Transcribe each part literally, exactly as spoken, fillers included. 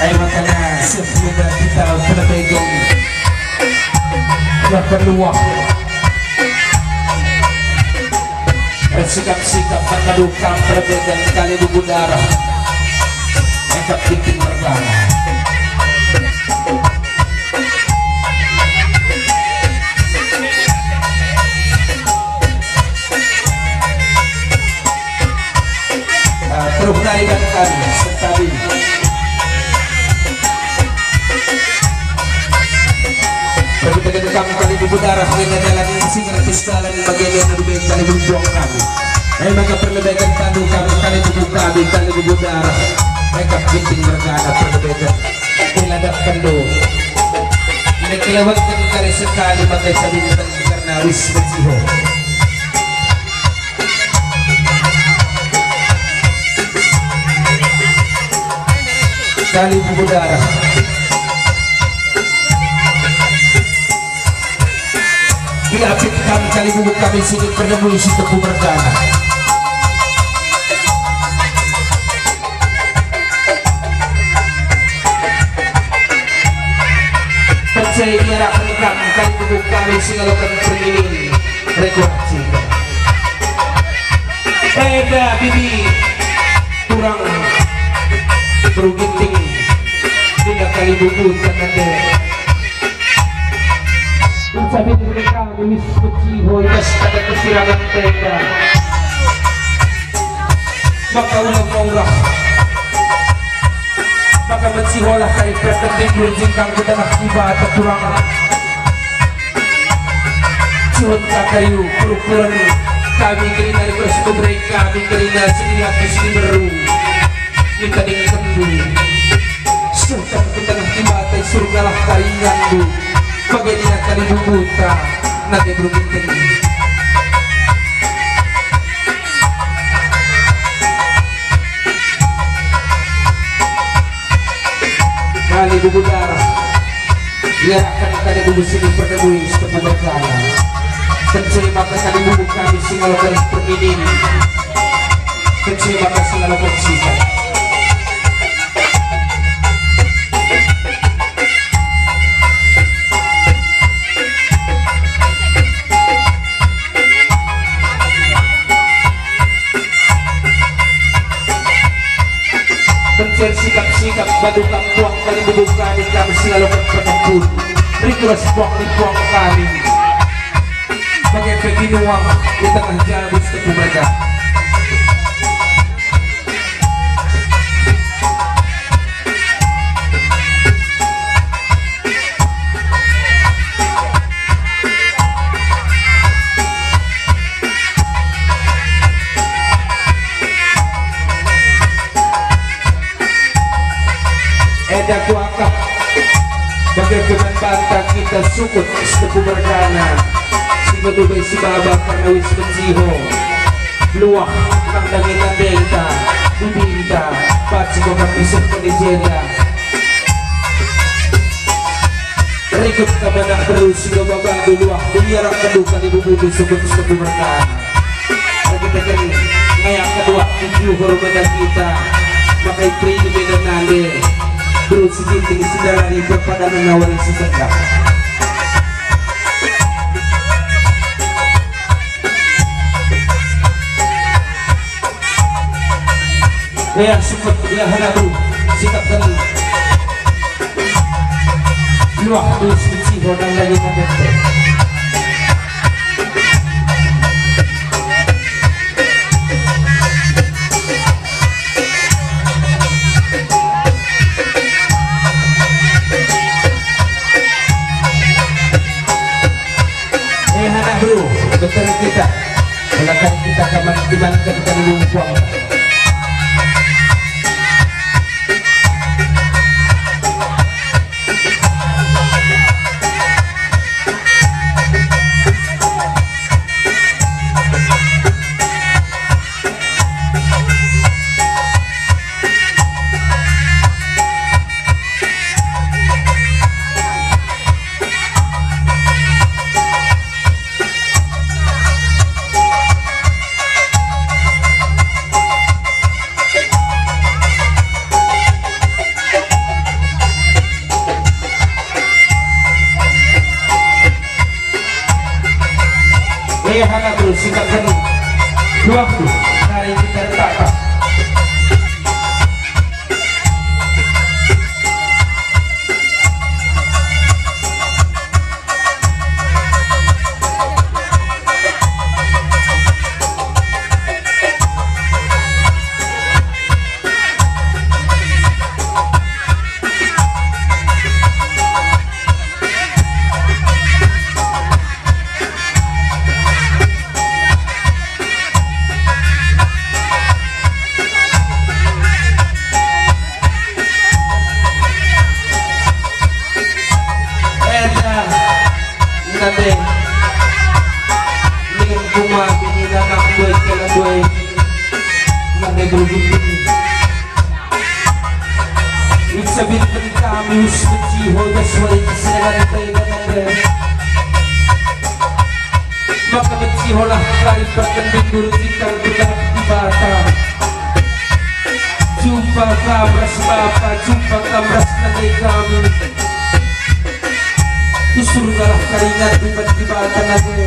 Ayo makana seh kita pelebeken. Yang kedua, bersikap-sikap mengadu kam pelebeken Kalibubu Darah. Ekap Ginting Mergana. Ah, terus nari dan kami sentabi. Bagi tekan kami Kalibubu Darah, dengan dalan singar pistalan bagian yang lebih Kalibubu kami. Eh, maka perlebeken tandu kami Kalibubu kami, Kalibubu Darah. Ekap Ginting Mergana perlebeken. Iladapkenndu. Ine kelewetken kari sekali maka sabinten karena wis meciho. Kalibubu Darah. Iapit kami Kalibubu kami sini pernemui si Tepu Mergana. Percaya ia rakan kami, Kalibubu kami si ngaloken perminin rekurasi. Enda bibi turang beru Ginting, Dinda Kalibubu tanande. Ucapin kami wis meciho i bas pada kesirangan tenda. Maka ulang maurah. Maka meciholah kari pertending jingkang ku tengah Dibata turang. Cihon kakariu perukuren kami kerina rekurasi pemere kami kerina seni laki seni beru. Kita dengkenndu. Suhkan ku tengah Dibata i surgalah karinganndu. Bage nina Kalibubuta nande beru Ginting. Kalibubu Darah. Iarahkan Kalibubu sini pernemui si Tepu Mergana. Kence maka Kalibubu kami si ngaloken perminin. Kence maka si ngaloken sikap. Pencen sikap-sikap badu kampuang Kalibubu kami, kami si ngaloken penempun. Rikulas puang ni puang kami. Bage pe binuang i tengah jabu si Tepu Mergana. Enda kuakap bage pe man banta kita sukut si Tepu Mergana, si ngedubai si baba karna wis meciho. Luah nang dage nandenta, bibinta, banci kuakap isehken i jenda. Rikut kam anak beru si baba bandu luah, iarahkenndu Kalibubu sukut si Tepu Mergana. Erkiteken ngayak kedua tujuh hormata kita, maka iperi mena nande beru si Ginting si ndalani perpadanen wari si sendah. Ya, sukut, ya, hana beru, sikapken. Luah dus kecih hodang lagi mandente. Eh, anak bro, bentar kita. Belakang kita kaman timbangken kali lumpung. Icabilken kami us benci hodas wari kesenangan bainana. Maka benci holah kari pertending guru kita berkat Dibata. Jumpa kam ras Bapa, jumpa kam ras nande kami. Di surgalah kari ngadu man Dibata nande.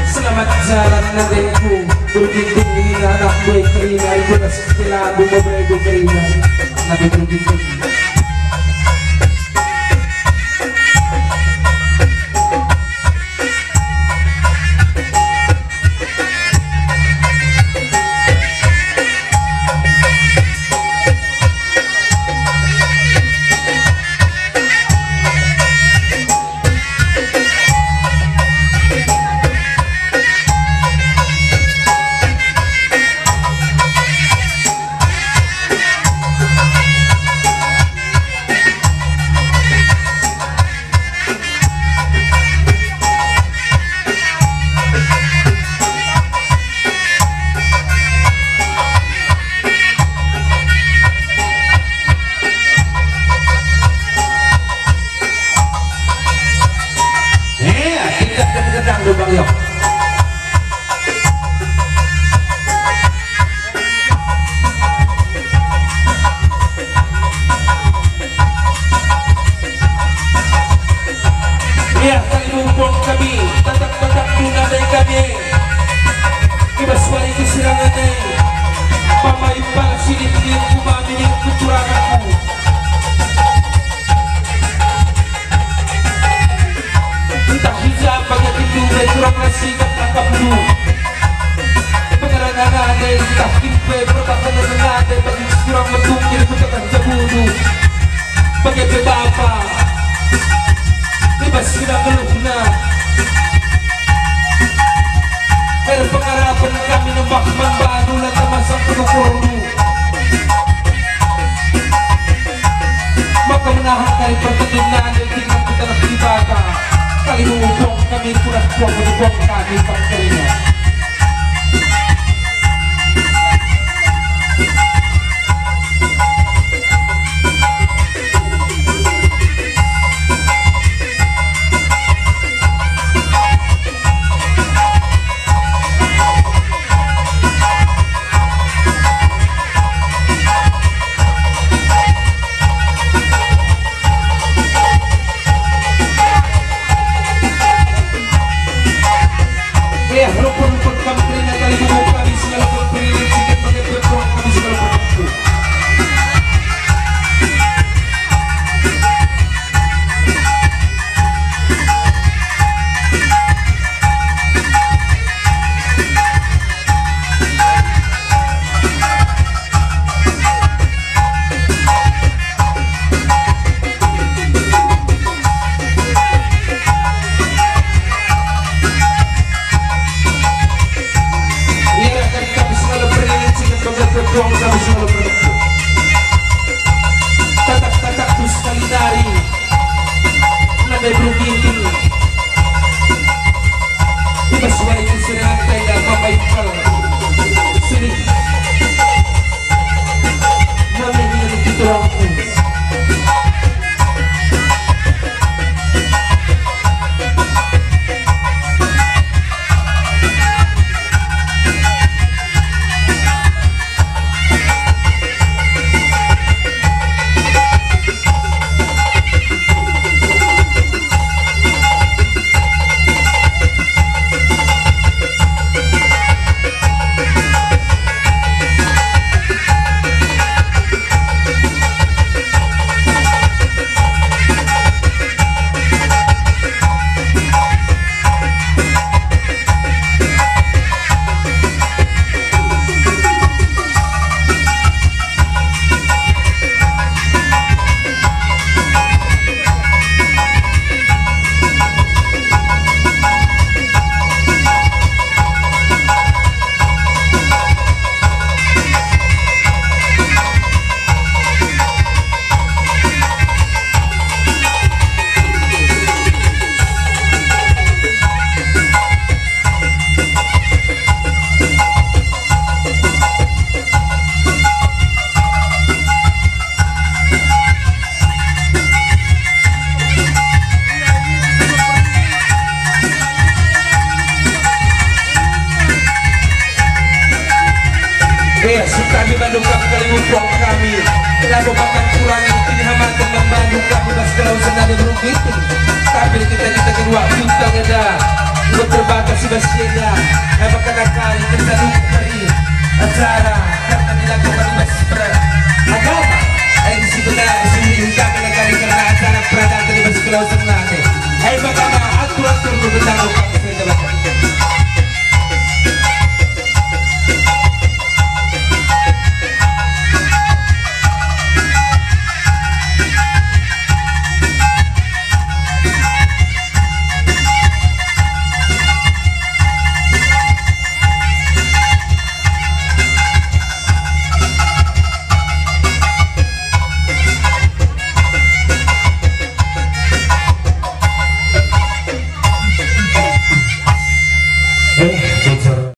Selamat jalan nandengku, berginting nina anakku e kerina, ibu ras kelandu mabego kerina, nande berginting. Eh, tidak gedang-gedang dulu, Bang, yo. Ia kali mumpung kami, tatap-tatap guna dai kami. I bas wari kesirangen e, Bapa Impal sidit nin kumami nin kecuraganku. Ntah i ja bage pindu e turang nasi gap tangkapndu. Pengerana nande ntah kin pe perbahanen nande bagi si turang metung jadi kutekan jabundu. Bage pe Bapa, i bas geluhna. Erpengarapen kami nembah man bandu, la tamasang penukurnu. Maka menahan kari pertendin nande tinggal ku taneh Dibata. Kali mengupung kami kuras puang menyupung kami pakterina. Eh, rukun-rukun kam kerina kali bubu kami segala pun perilit sikit pakai perempuan kami segala pun. Iarahkan kami selalu beriringan singkat bangga ketuang kami selalu menempuh. Tatap-tatap tu sekali nari. Nadai berundingking. Ibas wari kesenangan tenda Mama Ipal. Sini. Mami ingin kita orang. Eh, sukami bandu kap kali utuh kami. Labo makan kurangi, kini hamatan membandu kami bas daun senada berukit. Tapi kita, kita kedua bintang eda. Buat terbatas si bas enda. Eh, makan akal, kita dulu